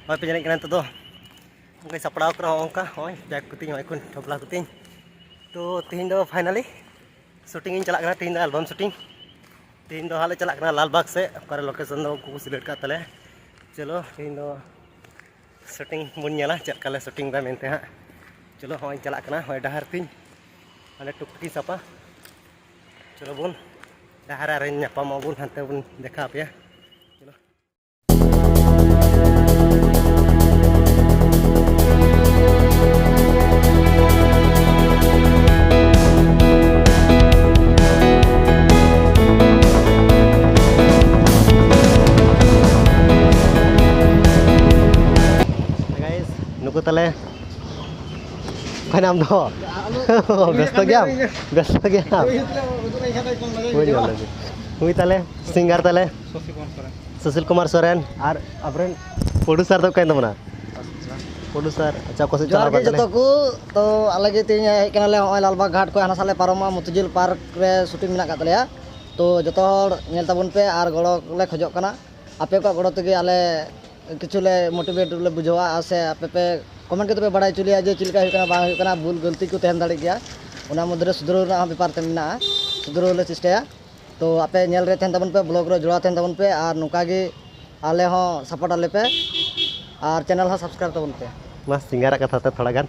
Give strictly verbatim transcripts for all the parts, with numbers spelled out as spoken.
ᱱᱚᱜᱼᱚᱭ ᱯᱮ ᱧᱮᱞᱮᱫ ᱠᱟᱱᱟ, ᱱᱤᱛᱚᱜ ᱫᱚ ᱚᱱᱠᱟᱧ ᱥᱟᱯᱲᱟᱣ ᱠᱟᱱᱟ, ᱦᱚᱸᱜᱼᱚ ᱱᱚᱝᱠᱟ ᱱᱚᱜᱼᱚᱭ ᱵᱮᱜᱽ ᱠᱚᱛᱤᱧ, ᱱᱚᱜᱼᱚᱭ ᱠᱚᱧ ᱴᱷᱚᱯᱞᱟ ᱠᱚᱛᱤᱧ᱾ ᱛᱚ ᱛᱮᱦᱮᱧ ᱫᱚ finally shooting ᱤᱧ ᱪᱟᱞᱟᱜ ᱠᱟᱱᱟ, ᱛᱮᱦᱮᱧ ᱫᱚ album shooting᱾ ᱛᱮᱦᱮᱧ ᱫᱚ ᱦᱟᱸᱜ ᱞᱮ ᱪᱟᱞᱟᱜ ᱠᱟᱱᱟ ᱞᱟᱞᱵᱟᱜᱽ ᱥᱮᱫ, ᱚᱠᱟᱨᱮ location ᱫᱚ ᱩᱱᱠᱩ ᱠᱚ select ᱠᱟᱜ ᱛᱟᱞᱮᱭᱟ᱾ ᱪᱚᱞᱚ ᱛᱮᱦᱮᱧ ᱫᱚ shooting ᱵᱚᱱ ᱧᱮᱞᱟ, ᱪᱮᱫ ᱞᱮᱠᱟ ᱞᱮ shooting ᱫᱟ ᱢᱮᱱᱛᱮ ᱦᱟᱸᱜ᱾ ᱪᱚᱞᱚ ᱦᱚᱸᱜᱼᱚᱭ ᱪᱟᱞᱟᱜ ᱠᱟᱱᱟ, ᱦᱚᱸᱜᱼᱚᱭ ᱰᱟᱦᱟᱨ ᱛᱤᱧ ᱦᱟᱸᱰᱮ ᱴᱩᱠᱴᱩᱠᱤ ᱥᱟᱯᱟ᱾ ᱪᱚᱞᱚ ᱵᱚᱱ ᱰᱟᱦᱟᱨ ᱨᱮ ᱧᱟᱯᱟᱢ ᱟᱵᱚᱱ, ᱦᱟᱱᱛᱮ ᱵᱚᱱ ᱫᱮᱠᱷᱟᱣ ᱟᱯᱮᱭᱟ᱾ ᱪᱚᱞᱚ᱾ Guys, ᱱᱩᱠᱩ ᱛᱟᱞᱮ᱾ ᱚᱠᱟᱭ ᱱᱟᱢ ᱫᱚ? ᱵᱮᱥᱛᱚ ᱜᱮᱭᱟᱢ? ᱵᱮᱥᱛᱚ ᱜᱮᱭᱟᱢ? ᱦᱩᱭ ᱧᱚᱜ ᱞᱟᱹᱜᱤᱫ᱾ ᱦᱩᱭ ᱛᱟᱞᱮ, singer ᱛᱟᱞᱮ᱾ ᱥᱩᱥᱤᱞ ᱠᱩᱢᱟᱨ ᱥᱚᱨᱮᱱ᱾ ᱟᱨ ᱟᱵᱚᱨᱮᱱ producer ᱫᱚ ᱚᱠᱟᱭ ᱛᱟᱵᱚᱱᱟ? Producer, ᱟᱪᱪᱷᱟ, ᱚᱠᱟ ᱥᱮᱫ ᱡᱚᱦᱟᱨ ᱪᱟᱞᱟᱣ ᱜᱮ ᱠᱟᱱᱟ? ᱡᱚᱛᱚ ᱠᱚ᱾ ᱛᱚ ᱟᱞᱮ ᱜᱮ ᱛᱮᱦᱮᱧ ᱦᱮᱡ ᱠᱟᱱᱟᱞᱮ ᱦᱚᱸᱜᱼᱚᱭ ᱞᱟᱞᱵᱟᱜᱽ ᱜᱷᱟᱴ ᱠᱷᱚᱱ ᱦᱟᱱᱟ ᱥᱟᱞᱮ ᱯᱟᱨᱚᱢᱟ, ᱢᱚᱛᱤᱡᱷᱤᱞ ᱯᱟᱨᱠ ᱨᱮ shooting ᱢᱮᱱᱟᱜ ᱟᱠᱟᱫ ᱛᱟᱞᱮᱭᱟ᱾ ᱛᱚ ᱡᱚᱛᱚ ᱦᱚᱲ ᱧᱮᱞ ᱛᱟᱵᱚᱱ ᱯᱮ ᱟᱨ ᱜᱚᱲᱚ ᱞᱮ ᱠᱷᱚᱡᱚᱜ ᱠᱟᱱᱟ᱾ ᱟᱯᱮ ᱠᱚᱣᱟᱜ ᱜᱚᱲᱚ ᱛᱮᱜᱮ ᱟᱞᱮ ᱠᱤᱪᱷᱩ ᱞᱮ motivate ᱞᱮ ᱵᱩᱡᱷᱟᱹᱣᱟ, ᱟᱨ ᱥᱮ ᱟᱯᱮ ᱯᱮ comment ᱠᱟᱛᱮ ᱯᱮ ᱵᱟᱲᱟᱭ ᱦᱚᱪᱚ ᱞᱮᱭᱟ ᱡᱮ ᱪᱮᱫ ᱞᱮᱠᱟ ᱦᱩᱭᱩᱜ ᱠᱟᱱᱟ, ᱵᱟᱝ ᱦᱩᱭᱩᱜ ᱠᱟᱱᱟ, ᱵᱷᱩᱞ ᱜᱟᱹᱞᱛᱤ ᱠᱚ ᱛᱟᱦᱮᱱ ᱫᱟᱲᱮᱜ ᱜᱮᱭᱟ᱾ ᱚᱱᱟ ᱢᱚᱫᱽᱫᱷᱮ ᱨᱮ ᱥᱩᱫᱷᱨᱟᱹᱣ ᱨᱮᱱᱟᱜ ᱦᱚᱸ ᱵᱮᱯᱟᱨ ᱛᱮ ᱢᱮᱱᱟᱜᱼᱟ, ᱥᱩᱫᱷᱨᱟᱹᱣ ᱞᱮ ᱪᱮᱥᱴᱟᱭᱟ᱾ ᱛᱚ ᱟᱯᱮ ᱧᱮᱞ ᱨᱮ ᱛᱟᱦᱮᱱ ᱛᱟᱵᱚᱱ ᱯᱮ, vlog ᱨᱮ ᱡᱚᱲᱟᱣ ᱛᱟᱦᱮᱱ ᱛᱟᱵᱚᱱ ᱯᱮ, ᱟᱨ ᱱᱚᱝᱠᱟ ᱜᱮ ᱟᱞᱮ ᱦᱚᱸ support ᱟᱞᱮ ᱯᱮ, ᱟᱨ channel ᱦᱚᱸ subscribe ᱛᱟᱵᱚᱱ ᱯᱮ᱾ ᱢᱟ ᱥᱤᱝᱜᱟᱨᱟᱜ ᱠᱟᱛᱷᱟ ᱛᱮ ᱛᱷᱚᱲᱟ ᱜᱟᱱ,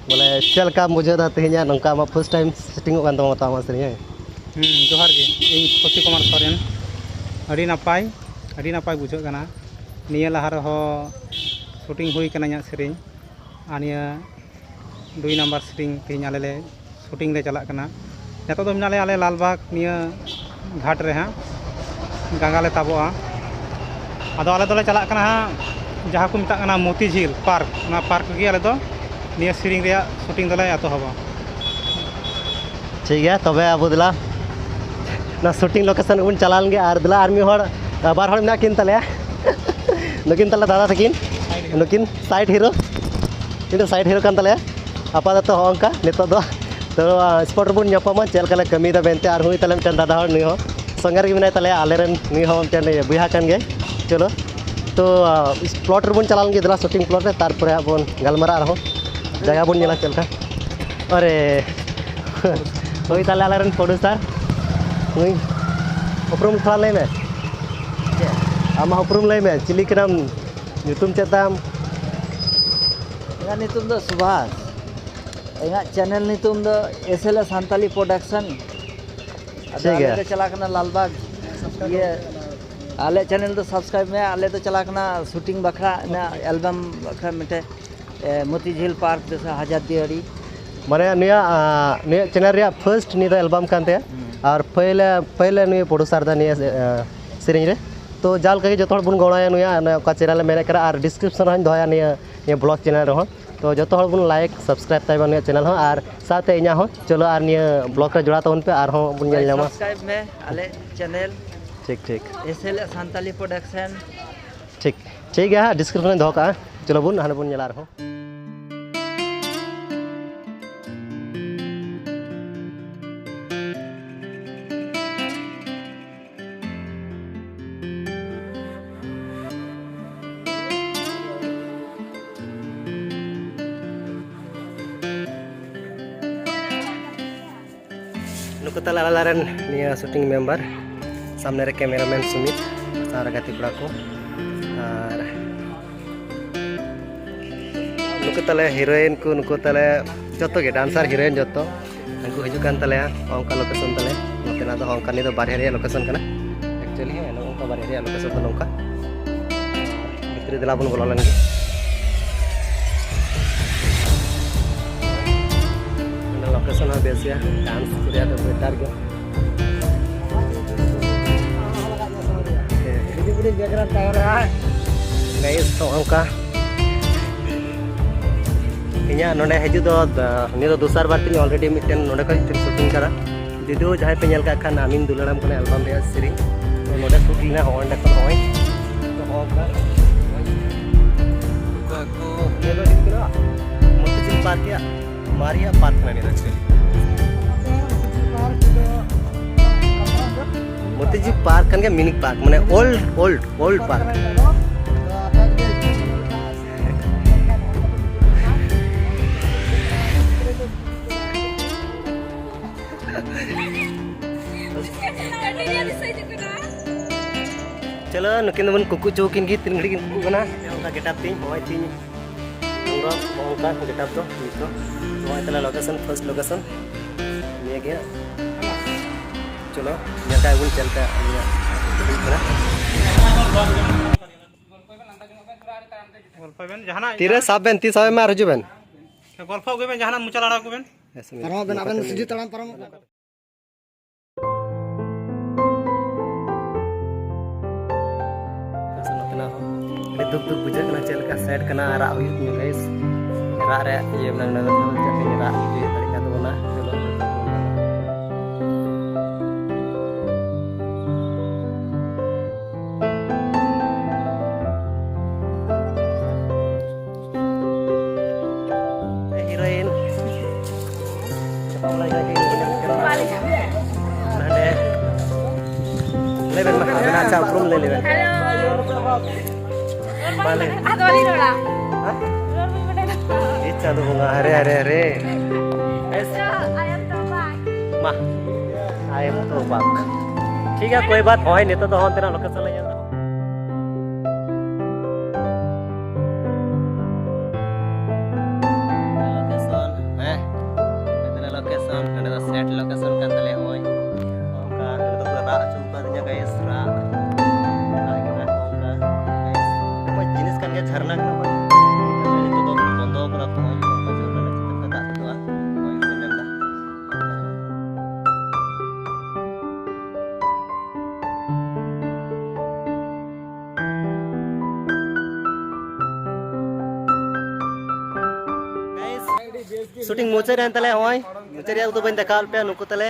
ᱵᱚᱞᱮ ᱪᱮᱫ ᱞᱮᱠᱟᱢ ᱵᱩᱡᱷᱟᱹᱣ ᱮᱫᱟ ᱛᱮᱦᱮᱧᱟᱜ ᱱᱚᱝᱠᱟ ᱟᱢᱟᱜ first time shooting ᱚᱜ ᱠᱟᱱ ᱛᱟᱢᱟ ᱛᱚ ᱟᱢᱟᱜ ᱥᱮᱨᱮᱧ, ᱦᱮᱸ? ᱦᱩᱸ, ᱡᱚᱦᱟᱨ ᱜᱮ, ᱤᱧ ᱠᱷᱩᱥᱤ ᱠᱩᱢᱟᱨ ᱥᱚᱨᱮᱱ᱾ ᱟᱹᱰᱤ ᱱᱟᱯᱟᱭ, ᱟᱹᱰᱤ ᱱᱟᱯᱟᱭ ᱵᱩᱡᱷᱟᱹᱜ ᱠᱟᱱᱟ᱾ ᱱᱤᱭᱟᱹ ᱞᱟᱦᱟ ᱨᱮᱦᱚᱸ shooting ᱦᱩᱭ ᱠᱟᱱᱟ ᱤᱧᱟᱹᱜ ᱥᱮᱨᱮᱧ, ᱟᱨ ᱱᱤᱭᱟᱹ ᱫᱩᱭ ᱱᱟᱢᱵᱟᱨ ᱥᱮᱨᱮᱧ ᱛᱮᱦᱮᱧ ᱟᱞᱮ ᱞᱮ shooting ᱞᱮ ᱪᱟᱞᱟᱜ ᱠᱟᱱᱟ᱾ ᱱᱤᱛᱚᱜ ᱫᱚ ᱢᱮᱱᱟᱜ ᱞᱮᱭᱟ ᱟᱞᱮ ᱞᱟᱞᱵᱟᱜᱽ ᱱᱤᱭᱟᱹ ᱜᱷᱟᱴ ᱨᱮ ᱦᱟᱸᱜ, ᱜᱟᱝᱜᱟ ᱞᱮ ᱛᱟᱵᱚᱜᱼᱟ᱾ ᱟᱫᱚ ᱟᱞᱮ ᱫᱚᱞᱮ ᱪᱟᱞᱟᱜ ᱠᱟᱱᱟ ᱦᱟᱸᱜ ᱡᱟᱦᱟᱸ ᱠᱚ ᱢᱮᱛᱟᱜ ᱠᱟᱱᱟ ᱢᱚᱛᱤᱡᱷᱤᱞ ᱯᱟᱨᱠ, ᱚᱱᱟ ᱯᱟᱨᱠ ᱨᱮᱜᱮ ᱟᱞᱮ ᱫᱚ ᱱᱤᱭᱟᱹ ᱥᱮᱨᱮᱧ ᱨᱮᱭᱟᱜ shooting ᱫᱚᱞᱮ ᱮᱛᱚᱦᱚᱵᱟ᱾ ᱴᱷᱤᱠ ᱜᱮᱭᱟ, ᱛᱚᱵᱮ ᱟᱵᱚ ᱫᱮᱞᱟ ᱚᱱᱟ shooting location ᱨᱮᱵᱚᱱ ᱪᱟᱞᱟᱣ ᱞᱮᱱ ᱜᱮ᱾ ᱟᱨ ᱫᱮᱞᱟ ᱟᱨ ᱢᱤᱫ ᱦᱚᱲ, ᱵᱟᱨ ᱦᱚᱲ ᱢᱮᱱᱟᱜ ᱠᱤᱱ ᱛᱟᱞᱮᱭᱟ᱾ ᱱᱩᱠᱤᱱ ᱛᱟᱞᱮ ᱫᱟᱫᱟ ᱛᱟᱹᱠᱤᱱ, ᱱᱩᱠᱤᱱ side hero, ᱩᱱᱤ ᱫᱚ side hero ᱠᱟᱱ ᱛᱟᱞᱮᱭᱟ᱾ ᱟᱯᱟᱛᱚᱛᱚ ᱦᱚᱸᱜᱼᱚ ᱱᱚᱝᱠᱟ ᱱᱤᱛᱚᱜ ᱫᱚ᱾ ᱛᱚ, spot ᱨᱮᱵᱚᱱ ᱧᱟᱯᱟᱢᱟ, ᱪᱮᱫ ᱞᱮᱠᱟ ᱞᱮ ᱠᱟᱹᱢᱤᱭᱮᱫᱟ ᱢᱮᱱᱛᱮ᱾ ᱟᱨ ᱦᱩᱭ ᱛᱟᱞᱮ ᱢᱤᱫᱴᱮᱱ ᱫᱟᱫᱟ ᱦᱚᱲ, ᱱᱩᱭ ᱦᱚᱸ ᱥᱚᱸᱜᱮ ᱨᱮᱜᱮ ᱢᱮᱱᱟᱭ ᱛᱟᱞᱮᱭᱟ, ᱟᱞᱮᱨᱮᱱ ᱱᱩᱭ ᱦᱚᱸ ᱢᱤᱫᱴᱮᱱ ᱵᱚᱭᱦᱟ ᱠᱟᱱ ᱜᱮᱭᱟᱭ᱾ ᱪᱚᱞᱚ, ᱛᱚ ᱯᱞᱚᱴ ᱨᱮᱵᱚᱱ ᱪᱟᱞᱟᱣ ᱞᱮᱱ ᱜᱮ, ᱫᱮᱞᱟ ᱥᱩᱴᱤᱝ ᱯᱞᱚᱴ ᱨᱮ, ᱛᱟᱨᱯᱚᱨᱮ ᱦᱟᱸᱜ ᱵᱚᱱ ᱜᱟᱞᱢᱟᱨᱟᱜᱼᱟ ᱟᱨᱦᱚᱸ, ᱡᱟᱭᱜᱟ ᱵᱚᱱ ᱧᱮᱞᱟ ᱪᱮᱫ ᱞᱮᱠᱟ᱾ ᱟᱨᱮ ᱦᱳᱭ, ᱛᱟᱦᱞᱮ ᱟᱞᱮᱨᱮᱱ ᱯᱨᱚᱰᱩᱥᱟᱨ ᱱᱩᱭ, ᱩᱯᱨᱩᱢ ᱛᱷᱚᱲᱟ ᱞᱟᱹᱭ ᱢᱮ᱾ ᱟᱢᱟᱜ ᱩᱯᱨᱩᱢ ᱞᱟᱹᱭ ᱢᱮ, ᱪᱤᱞᱤ ᱠᱟᱱᱟᱢ, ᱧᱩᱛᱩᱢ ᱪᱮᱫ ᱛᱟᱢ? ᱤᱧᱟᱹᱜ ᱧᱩᱛᱩᱢ ᱫᱚ ᱥᱩᱵᱷᱟᱥ᱾ ᱤᱧᱟᱹᱜ ᱪᱮᱱᱮᱞ ᱧᱩᱛᱩᱢ ᱫᱚ S L A Santali production. ᱟᱫᱚ ᱴᱷᱤᱠ ᱟᱞᱮ ᱜᱮᱭᱟ᱾ ᱫᱚ ᱪᱟᱞᱟᱜ ᱠᱟᱱᱟ ᱞᱟᱞᱵᱟᱜᱽ᱾ ᱤᱭᱟᱹ, ᱟᱞᱮ ᱪᱮᱱᱮᱞ ᱫᱚ ᱥᱟᱵᱥᱠᱨᱟᱭᱤᱵ ᱢᱮ᱾ ᱟᱞᱮ ᱫᱚ ᱪᱟᱞᱟᱜ ᱠᱟᱱᱟ ᱥᱩᱴᱤᱝ ᱵᱟᱠᱷᱨᱟ, ᱚᱱᱟ ᱮᱞᱵᱟᱢ ᱵᱟᱠᱷᱨᱟ ᱢᱤᱫᱴᱮᱡ, ᱮ, ᱢᱚᱛᱤᱡᱷᱤᱞ ᱯᱟᱨᱠ ᱫᱚᱥᱟ ᱦᱟᱡᱟᱨ ᱫᱩᱣᱟᱨᱤ᱾ ᱢᱟᱱᱮ ᱱᱤᱭᱟᱹ, ᱟᱸ, ᱱᱤᱭᱟᱹ ᱪᱮᱱᱮᱞ ᱨᱮᱭᱟᱜ ᱯᱷᱟᱨᱥᱴ ᱱᱤᱭᱟᱹ ᱫᱚ ᱮᱞᱵᱟᱢ ᱠᱟᱱ ᱛᱟᱭᱟ᱾ ᱦᱩᱸ᱾ ᱟᱨ ᱯᱟᱹᱭᱞᱟᱹ ᱯᱟᱹᱭᱞᱟᱹ ᱱᱩᱭ ᱯᱨᱚᱰᱩᱥᱟᱨ ᱫᱟ ᱱᱤᱭᱟᱹ, ᱟᱸ, ᱥᱮᱨᱮᱧ ᱨᱮ᱾ ᱛᱚ ᱡᱟᱦᱟᱸ ᱞᱮᱠᱟ ᱜᱮ ᱡᱚᱛᱚ ᱦᱚᱲ ᱵᱚᱱ ᱜᱚᱲᱚᱭᱟ ᱱᱩᱭᱟᱜ ᱚᱱᱮ ᱚᱠᱟ ᱪᱮᱱᱮᱞ ᱮ ᱢᱮᱱᱮᱫ ᱠᱟᱱᱟ, ᱟᱨ ᱰᱤᱥᱠᱨᱤᱯᱥᱚᱱ ᱨᱮᱦᱚᱸᱧ ᱫᱚᱦᱚᱭᱟ ᱱᱤᱭᱟᱹ, ᱱᱤᱭᱟᱹ ᱵᱞᱚᱜ ᱪᱮᱱᱮᱞ ᱨᱮᱦᱚᱸ᱾ ᱛᱚ ᱡᱚᱛᱚ ᱦᱚᱲ ᱵᱚᱱ ᱞᱟᱭᱤᱠ ᱥᱟᱵᱥᱠᱨᱟᱭᱤᱵ ᱛᱟᱭᱢᱟ ᱱᱩᱭᱟᱜ ᱪᱮᱱᱮᱞ ᱦᱚᱸ, ᱟᱨ ᱥᱟᱶᱛᱮ ᱤᱧᱟᱹᱜ ᱦᱚᱸ᱾ ᱪᱚᱞᱚ ᱟᱨ ᱱᱤᱭᱟᱹ ᱵᱞᱚᱜ ᱨᱮ ᱡᱚᱲᱟᱣ ᱛᱟᱵᱚᱱ ᱯᱮ, ᱟᱨᱦᱚᱸ ᱵᱚᱱ ᱧᱮᱞ ᱧᱟᱢᱟ᱾ ᱥᱟᱵᱥᱠᱨᱟᱭᱤᱵ ᱢᱮ ᱟᱞᱮ ᱪᱮᱱᱮᱞ᱾ ᱴᱷᱤᱠ, ᱴᱷᱤᱠ᱾ S L Santali production. ᱴᱷᱤᱠ, ᱴᱷᱤᱠ ᱜᱮᱭᱟ ᱦᱟᱸᱜ, ᱰᱤᱥᱠᱨᱤᱯᱥᱚᱱ ᱨᱮᱧ ᱫᱚᱦᱚ ᱠᱟᱜᱼᱟ᱾ ᱪᱚᱞᱚ ᱵᱚᱱ ᱦᱟᱸᱰᱮ ᱵᱚᱱ ᱧᱮᱞᱟ ᱟᱨᱦᱚᱸ᱾ ᱱᱩᱠᱩ ᱛᱟᱞᱮ ᱟᱞᱮ ᱨᱮᱱ ᱱᱤᱭᱟᱹ ᱥᱩᱴᱤᱝ ᱢᱮᱢᱵᱟᱨ, ᱥᱟᱢᱱᱮ ᱨᱮ ᱠᱮᱢᱮᱨᱟᱢᱮᱱ ᱥᱩᱢᱤᱛ, ᱥᱟᱶᱨᱮ ᱜᱟᱛᱮ ᱠᱚᱲᱟ ᱠᱚ, ᱟᱨ ᱱᱩᱠᱩ ᱛᱟᱞᱮ ᱦᱤᱨᱳᱭᱤᱱ ᱠᱚ, ᱱᱩᱠᱩ ᱛᱟᱞᱮ ᱡᱚᱛᱚ ᱜᱮ ᱰᱟᱱᱥᱟᱨ ᱦᱤᱨᱳᱭᱤᱱ ᱡᱚᱛᱚ ᱩᱱᱠᱩ ᱦᱤᱡᱩᱜ ᱠᱟᱱ ᱛᱟᱞᱮᱭᱟ᱾ ᱚᱱᱠᱟ ᱞᱳᱠᱮᱥᱚᱱ ᱛᱟᱞᱮ, ᱱᱚᱛᱮᱱᱟᱜ ᱫᱚ ᱚᱱᱠᱟ, ᱱᱤᱭᱟᱹ ᱫᱚ ᱵᱟᱨᱦᱮ ᱨᱮᱭᱟᱜ ᱞᱳᱠᱮᱥᱚᱱ ᱠᱟᱱᱟ᱾ ᱮᱠᱪᱩᱭᱮᱞᱤ ᱦᱮᱸ, ᱱᱚᱜᱼᱚ ᱱᱚᱝᱠᱟ ᱵᱟᱨᱦᱮ ᱨᱮᱭᱟᱜ ᱞᱳᱠᱮᱥᱚᱱ ᱫᱚ ᱱᱚᱝᱠᱟ᱾ ᱵᱷᱤᱛᱨᱤ ᱫᱮᱞᱟ ᱵᱚᱱ ᱵᱚᱞᱚ ᱞᱮᱱ ᱜᱮ᱾ ᱚᱱᱟ ᱞᱳᱠᱮᱥᱚᱱ ᱦᱚᱸ ᱵᱮᱥ ᱜᱮᱭᱟ, ᱰᱟᱱᱥ ᱠᱚ ᱨᱮᱭᱟᱜ ᱫᱚ ᱵᱮᱴᱟᱨ ᱜᱮᱭᱟ᱾ ᱜᱟᱭᱤᱥ, ᱛᱚ ᱚᱱᱠᱟ ᱤᱧᱟᱹᱜ ᱱᱚᱰᱮ ᱦᱤᱡᱩᱜ ᱫᱚ, ᱱᱤᱭᱟᱹ ᱫᱚ ᱫᱚᱥᱟᱨ ᱵᱟᱨ ᱛᱤᱧ, ᱚᱞᱨᱮᱰᱤ ᱢᱤᱫᱴᱮᱱ ᱱᱚᱰᱮ ᱠᱷᱚᱱ ᱢᱤᱫᱴᱮᱱ ᱥᱩᱴᱤᱝ ᱠᱟᱫᱟ᱾ ᱡᱩᱫᱤᱭᱳ ᱡᱟᱦᱟᱸᱭ ᱯᱮ ᱧᱮᱞ ᱠᱟᱜ ᱠᱷᱟᱱ, ᱟᱢᱤᱧ ᱫᱩᱞᱟᱹᱲᱟᱢ ᱠᱟᱱᱟ ᱮᱞᱵᱟᱢ ᱨᱮᱭᱟᱜ ᱥᱮᱨᱮᱧ, ᱛᱚ ᱱᱚᱰᱮ ᱥᱩᱴ ᱞᱮᱱᱟ, ᱦᱚᱸᱜᱼᱚᱭ ᱱᱚᱸᱰᱮ ᱠᱷᱚᱱ ᱱᱚᱜᱼᱚᱭ᱾ ᱛᱚ ᱦᱚᱸᱜᱼᱚ ᱱᱚᱝᱠᱟ᱾ ᱱᱤᱭᱟᱹ ᱫᱚ ᱦᱩᱭᱩᱜ ᱠᱟᱱᱟ ᱢᱚᱛᱤᱡᱷᱤᱞ ᱯᱟᱨᱠ ᱨᱮᱭᱟᱜ ᱢᱟᱨᱮᱭᱟᱜ ᱯᱟᱨᱠ ᱠᱟᱱᱟ ᱱᱤᱭᱟᱹ ᱫᱚ actually᱾ ᱢᱚᱛᱤᱡᱷᱤᱞ ᱯᱟᱨᱠ ᱠᱟᱱ ᱜᱮᱭᱟ, ᱢᱤᱱᱤ ᱯᱟᱨᱠ, ᱢᱟᱱᱮ ᱳᱞᱰ, ᱳᱞᱰ, ᱳᱞᱰ ᱯᱟᱨᱠ᱾ ᱱᱩᱠᱤᱱ ᱫᱚᱵᱚᱱ ᱠᱩᱠᱩ ᱦᱚᱪᱚ ᱠᱤᱱ ᱜᱮ, ᱛᱤᱱ ᱜᱷᱟᱹᱲᱤᱡ ᱠᱤᱱ ᱠᱩᱠᱩᱜ ᱠᱟᱱᱟ᱾ ᱱᱚᱝᱠᱟ ᱜᱮᱴᱟᱯ ᱛᱤᱧ, ᱦᱚᱸᱜᱼᱚᱭ ᱛᱤᱧ ᱱᱚᱝᱠᱟ ᱜᱮᱴᱟᱯ ᱫᱚ ᱱᱤᱛ ᱫᱚ᱾ ᱱᱚᱜᱼᱚᱭ ᱛᱟᱞᱮ ᱞᱳᱠᱮᱥᱚᱱ, ᱯᱷᱟᱨᱥᱴ ᱞᱳᱠᱮᱥᱚᱱ ᱱᱤᱭᱟᱹ ᱜᱮ᱾ ᱪᱚᱞᱚ ᱧᱮᱞ ᱠᱟᱜ ᱵᱚᱱ ᱪᱮᱫ ᱞᱮᱠᱟ ᱦᱩᱭᱩᱜ ᱠᱟᱱᱟ᱾ ᱜᱚᱞᱯᱚᱭ ᱵᱮᱱ, ᱡᱟᱦᱟᱱᱟᱜ ᱛᱤᱨᱮ ᱥᱟᱵ ᱵᱮᱱ, ᱛᱤ ᱥᱟᱵ ᱵᱮᱱ ᱟᱨ ᱦᱤᱡᱩᱜ ᱵᱮᱱ᱾ ᱜᱚᱞᱯᱷᱚ ᱟᱹᱜᱩᱭ ᱵᱮᱱ, ᱡᱟᱦᱟᱱᱟᱜ ᱢᱚᱪᱟ ᱞᱟᱲᱟ ᱟᱹᱜᱩᱭ ᱵᱮᱱ᱾ ᱯᱟᱨᱚᱢᱚᱜ ᱵᱮᱱ, ᱟᱵᱮᱱ ᱥᱤᱫᱷᱟᱹ ᱛᱟᱲᱟᱢ ᱯᱟᱨᱚᱢᱚᱜ ᱵᱮᱱ᱾ ᱱᱚᱛᱮᱱᱟᱜ ᱦᱚᱸ ᱟᱹᱰᱤ ᱫᱩᱠ ᱫᱩᱠ ᱵᱩᱡᱷᱟᱹᱜ ᱠᱟᱱᱟ, ᱪᱮᱫ ᱞᱮᱠᱟ ᱥᱮᱴ ᱠᱟᱱᱟ ᱟᱨᱟᱜ ᱦᱩᱭᱩᱜ ᱠᱟᱱᱟ ᱜᱟᱭᱤᱥ᱾ ᱨᱟᱜ ᱨᱮᱭᱟᱜ ᱤᱭᱟᱹ ᱢᱮᱱᱟᱜᱼᱟ, ᱪᱮᱫ ᱞᱮᱠᱟ ᱨᱟᱜ ᱤᱭᱟᱹ ᱫᱟᱲᱮᱭᱟᱜ ᱠᱟᱱ ᱛᱟᱵᱚᱱᱟ᱾ ᱪᱚᱞᱚ᱾ ᱦᱤᱨᱳᱭᱤᱱ᱾ ᱱᱚᱰᱮ᱾ ᱞᱟᱹᱭ ᱵᱮᱱ ᱢᱟ, ᱟᱵᱮᱱᱟᱜ ᱟᱪᱪᱷᱟ ᱩᱯᱨᱩᱢ ᱞᱟᱹᱭ ᱞᱮᱵᱮᱱ᱾ ᱦᱮᱞᱳ᱾ ᱢᱟ ᱞᱟᱹᱭ᱾ ᱟᱫᱚ ᱵᱟᱹᱞᱤᱧ ᱨᱚᱲᱟ᱾ ᱦᱮᱸ? ᱨᱚᱲ ᱵᱟᱹᱧ ᱵᱟᱰᱟᱭᱟ᱾ ᱮ ᱪᱟᱸᱫᱳ ᱵᱚᱸᱜᱟ, ᱦᱟᱨᱮ, ᱦᱟᱨᱮ, ᱦᱟᱨᱮ᱾ ᱟᱭᱟᱢ ᱫᱚ ᱵᱟᱝ᱾ ᱢᱟ, ᱟᱭᱮᱢ ᱛᱚ ᱵᱟᱝ᱾ ᱴᱷᱤᱠ ᱜᱮᱭᱟ, ᱠᱳᱭ ᱵᱟᱛ, ᱦᱚᱸᱜᱼᱚᱭ ᱱᱤᱛᱚᱜ ᱫᱚ ᱦᱚᱸ ᱚᱱᱛᱮᱱᱟᱜ ᱞᱳᱠᱮᱥᱚᱱ ᱞᱮ ᱧᱮᱞ ᱫᱟ᱾ ᱞᱳᱠᱮᱥᱚᱱ, ᱦᱮᱸ, ᱱᱚᱛᱮᱱᱟᱜ ᱞᱳᱠᱮᱥᱚᱱ, ᱱᱚᱰᱮ ᱫᱚ ᱥᱮᱴ ᱞᱳᱠᱮᱥᱚᱱ ᱠᱟᱱ ᱛᱟᱞᱮᱭᱟ, ᱦᱚᱸᱜᱼᱚᱭ᱾ ᱚᱱᱠᱟ, ᱱᱚᱰᱮ ᱫᱚ ᱯᱩᱨᱟᱹ ᱨᱟᱜ ᱦᱚᱪᱚ ᱠᱟᱫᱤᱧᱟ, ᱜᱟᱭᱮᱥ, ᱨᱟᱜ᱾ ᱨᱟᱜ ᱠᱮᱫᱟ ᱠᱚ ᱚᱱᱠᱟ, ᱜᱟᱭᱮᱥ᱾ ᱢᱚᱡᱽ ᱡᱤᱱᱤᱥ ᱠᱟᱱ ᱜᱮᱭᱟ, ᱡᱷᱟᱨᱱᱟ ᱠᱟᱱᱟ ᱵᱟᱝ? ᱱᱤᱛᱚᱜ ᱫᱚ ᱵᱚᱱᱫᱚ ᱠᱟᱫᱟ ᱠᱚ, ᱦᱚᱸᱜᱼᱚᱭ ᱚᱱᱠᱟ ᱡᱷᱟᱨᱱᱟ ᱨᱮ ᱪᱮᱫ ᱞᱮᱠᱟ ᱫᱟᱜ ᱛᱩᱫᱩᱜᱼᱟ, ᱦᱚᱸᱜᱼᱚᱭ ᱯᱮ ᱧᱮᱞ ᱫᱟ᱾ ᱥᱩᱴᱤᱝ ᱢᱩᱪᱟᱹᱫ ᱮᱱ ᱛᱟᱞᱮ, ᱦᱚᱸᱜᱼᱚᱭ ᱢᱩᱪᱟᱹᱫ ᱨᱮᱭᱟᱜ ᱩᱫᱩᱜ ᱵᱟᱹᱧ ᱫᱮᱠᱷᱟᱣ ᱟᱫ ᱯᱮᱭᱟ, ᱱᱩᱠᱩ ᱛᱟᱞᱮ᱾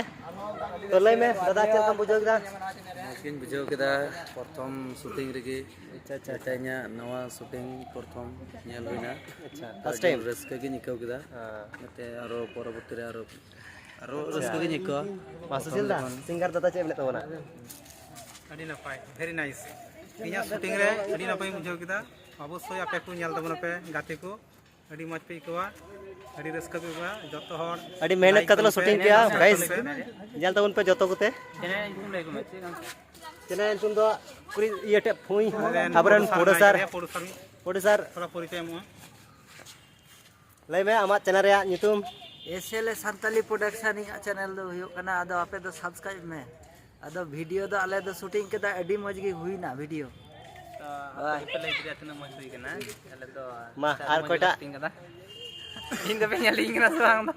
ᱛᱚ ᱞᱟᱹᱭ ᱢᱮ ᱫᱟᱫᱟ, ᱪᱮᱫ ᱞᱮᱠᱟᱢ ᱵᱩᱡᱷᱟᱹᱣ ᱠᱮᱫᱟ? ᱢᱚᱡᱽ ᱜᱤᱧ ᱵᱩᱡᱷᱟᱹᱣ ᱠᱮᱫᱟ ᱯᱨᱚᱛᱷᱚᱢ ᱥᱩᱴᱤᱝ ᱨᱮᱜᱮ᱾ ᱟᱪᱪᱷᱟ, ᱟᱪᱪᱷᱟ, ᱟᱪᱪᱷᱟ᱾ ᱡᱮᱴᱟ ᱤᱧᱟᱹᱜ ᱱᱟᱣᱟ ᱥᱩᱴᱤᱝ ᱯᱨᱚᱛᱷᱚᱢ ᱧᱮᱞ ᱦᱩᱭᱱᱟ᱾ ᱟᱪᱪᱷᱟ, ᱛᱚ first time? ᱟᱹᱰᱤ ᱨᱟᱹᱥᱠᱟᱹ ᱜᱤᱧ ᱟᱹᱭᱠᱟᱹᱣ ᱠᱮᱫᱟ᱾ ᱦᱮᱸ᱾ ᱡᱟᱛᱮ ᱟᱨᱚ ᱯᱚᱨᱚᱵᱚᱨᱛᱤ ᱨᱮ ᱟᱨᱚ, ᱟᱨᱚ ᱟᱪᱪᱷᱟ᱾ ᱨᱟᱹᱥᱠᱟᱹ ᱜᱤᱧ ᱟᱹᱭᱠᱟᱹᱣᱟ᱾ ᱢᱟ ᱥᱩᱥᱤᱞ ᱫᱟ, ᱯᱨᱚᱛᱷᱚᱢ ᱡᱚᱠᱷᱚᱱ ᱥᱤᱝᱜᱟᱨ ᱫᱟᱫᱟ ᱪᱮᱫ ᱮᱢ ᱞᱟᱹᱭᱮᱫ ᱛᱟᱵᱚᱱᱟ? ᱟᱹᱰᱤ ᱱᱟᱯᱟᱭ, very nice᱾ ᱤᱧᱟᱹᱜ ᱥᱩᱴᱤᱝ ᱨᱮ ᱟᱹᱰᱤ ᱱᱟᱯᱟᱭᱤᱧ ᱵᱩᱡᱷᱟᱹᱣ ᱠᱮᱫᱟ᱾ ᱚᱵᱚᱥᱥᱳᱭ ᱟᱯᱮ ᱠᱚ ᱧᱮᱞ ᱛᱟᱵᱚᱱᱟᱯᱮ, ᱜᱟᱛᱮ ᱠᱚ᱾ ᱟᱹᱰᱤ ᱢᱚᱡᱽ ᱯᱮ ᱟᱹᱭᱠᱟᱹᱣᱟ, ᱟᱹᱰᱤ ᱨᱟᱹᱥᱠᱟᱹ ᱯᱮ ᱟᱹᱭᱠᱟᱹᱣᱟ᱾ ᱡᱚᱛᱚ ᱦᱚᱲ ᱟᱹᱰᱤ ᱢᱮᱦᱱᱚᱛ like ᱠᱟᱛᱮ ᱞᱮ ᱛᱟᱵᱚᱱ ᱯᱮ, ᱥᱩᱴᱤᱝ ᱠᱮᱜᱼᱟ, subscribe ᱜᱟᱭᱤᱥ᱾ ᱛᱟᱵᱚᱱ ᱯᱮ᱾ ᱧᱮᱞ ᱛᱟᱵᱚᱱ ᱯᱮ ᱡᱚᱛᱚ ᱠᱚᱛᱮ᱾ ᱪᱮᱱᱮᱞ ᱧᱩᱛᱩᱢ ᱞᱟᱹᱭ ᱟᱠᱚ ᱢᱮ, ᱪᱮᱫ ᱠᱟᱱᱟ? ᱪᱮᱱᱮᱞ ᱧᱩᱛᱩᱢ ᱫᱚ ᱠᱩᱲᱤ ᱤᱭᱟᱹ ᱴᱷᱮᱡ ᱯᱷᱩᱭ ᱟᱵᱚᱨᱮᱱ producer producer ᱛᱷᱚᱲᱟ ᱯᱚᱨᱤᱪᱚᱭ ᱮᱢᱚᱜᱼᱟ᱾ ᱞᱟᱹᱭ ᱢᱮ ᱟᱢᱟᱜ ᱪᱮᱱᱮᱞ ᱨᱮᱭᱟᱜ ᱧᱩᱛᱩᱢ᱾ S L A Santali production ᱤᱧᱟᱹᱜ ᱪᱮᱱᱮᱞ ᱫᱚ ᱦᱩᱭᱩᱜ ᱠᱟᱱᱟ, ᱟᱫᱚ ᱟᱯᱮ ᱫᱚ subscribe ᱢᱮ᱾ ᱟᱫᱚ video ᱫᱚ ᱟᱞᱮ ᱫᱚ shooting ᱠᱮᱫᱟ, ᱟᱹᱰᱤ ᱢᱚᱡᱽ ᱜᱮ ᱦᱩᱭᱱᱟ video᱾ ᱛᱚ, ᱟᱯᱮ ᱫᱚᱯᱮ ᱞᱟᱹᱭ ᱠᱮᱫᱟ ᱛᱤᱱᱟᱹᱜ ᱢᱚᱡᱽ ᱦᱩᱭ ᱠᱟᱱᱟ᱾ ᱟᱞᱮ ᱫᱚ ᱢᱟ, ᱟᱨ ᱢᱚᱡᱽ ᱜᱮᱞᱮ ᱚᱠᱚᱭᱴᱟᱜ? Shooting ᱠᱟᱫᱟ᱾ ᱤᱧ ᱫᱚᱯᱮ ᱧᱮᱞᱤᱧ ᱠᱟᱱᱟ ᱥᱮ ᱵᱟᱝ ᱫᱚ?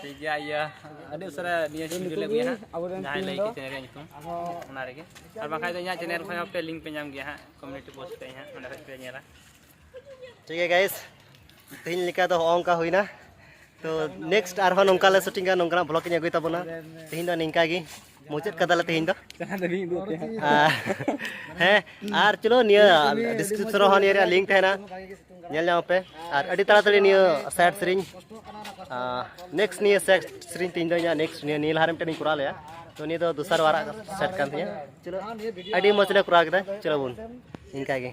ᱴᱷᱤᱠ ᱜᱮᱭᱟ, ᱤᱭᱟᱹ, ᱟᱹᱰᱤ ᱩᱥᱟᱹᱨᱟ ᱱᱤᱭᱟᱹ ᱥᱤᱡᱤᱱ ᱞᱮ ᱟᱹᱜᱩᱭᱟ ᱦᱟᱸᱜ᱾ ᱡᱟᱦᱟᱸᱭ ᱞᱟᱹᱭ ᱠᱮᱫ ᱪᱮᱱᱮᱞ ᱨᱮᱭᱟᱜ ᱧᱩᱛᱩᱢ, ᱚᱱᱟ ᱨᱮᱜᱮ᱾ ᱟᱨ ᱵᱟᱝᱠᱷᱟᱱ ᱫᱚ ᱤᱧᱟᱹᱜ ᱪᱮᱱᱮᱞ ᱠᱷᱚᱱ ᱦᱚᱸ ᱯᱮ link ᱯᱮ ᱧᱟᱢ ᱜᱮᱭᱟ ᱦᱟᱸᱜ, community post ᱨᱮ ᱦᱟᱸᱜ, ᱚᱸᱰᱮ ᱠᱷᱚᱱ ᱯᱮ ᱧᱮᱞᱟ᱾ ᱴᱷᱤᱠ ᱜᱮᱭᱟ guys, ᱛᱮᱦᱮᱧ ᱞᱮᱠᱟ ᱫᱚ ᱦᱚᱸᱜᱼᱚ ᱱᱚᱝᱠᱟ ᱦᱩᱭᱱᱟ᱾ ᱛᱚ next ᱟᱨᱦᱚᱸ ᱱᱚᱝᱠᱟ ᱞᱮ shootingᱟ, ᱱᱚᱝᱠᱟᱱᱟᱜ vlog ᱤᱧ ᱟᱹᱜᱩᱭ ᱛᱟᱵᱚᱱᱟ᱾ ᱛᱮᱦᱮᱧ ᱫᱚ ᱱᱤᱝᱠᱟ ᱜᱮ ᱢᱩᱪᱟᱹᱫ ᱠᱟᱫᱟᱞᱮ ᱛᱮᱦᱮᱧ ᱫᱚ᱾ ᱟᱨ, ᱦᱮᱸ, ᱟᱨ ᱪᱚᱞᱚ ᱱᱤᱭᱟᱹ description ᱨᱮᱦᱚᱸ ᱱᱤᱭᱟᱹ ᱨᱮᱭᱟᱜ link ᱛᱟᱦᱮᱱᱟ, ᱧᱮᱞ ᱧᱟᱢ ᱯᱮ᱾ ᱟᱨ ᱟᱹᱰᱤ ᱛᱟᱲᱟᱛᱟᱲᱤ ᱱᱤᱭᱟᱹ sad ᱥᱮᱨᱮᱧ, next ᱱᱤᱭᱟᱹ sad ᱥᱮᱨᱮᱧ ᱛᱮᱦᱮᱧ ᱫᱚ ᱤᱧᱟᱹᱜ next ᱱᱤᱭᱟᱹ, ᱱᱤᱭᱟᱹ ᱞᱟᱦᱟ ᱨᱮ ᱢᱤᱫᱴᱮᱱ ᱤᱧ ᱠᱚᱨᱟᱣ ᱞᱮᱜᱼᱟ, ᱛᱚ ᱱᱤᱭᱟᱹ ᱫᱚ ᱫᱚᱥᱟᱨ ᱵᱟᱨᱟᱜ sad ᱠᱟᱱ ᱛᱤᱧᱟᱹ᱾ ᱪᱚᱞᱚ, ᱟᱹᱰᱤ ᱢᱚᱡᱽ ᱞᱮ ᱠᱚᱨᱟᱣ ᱠᱮᱫᱟ᱾ ᱪᱚᱞᱚ ᱵᱚᱱ ᱤᱱᱠᱟ ᱜᱮ᱾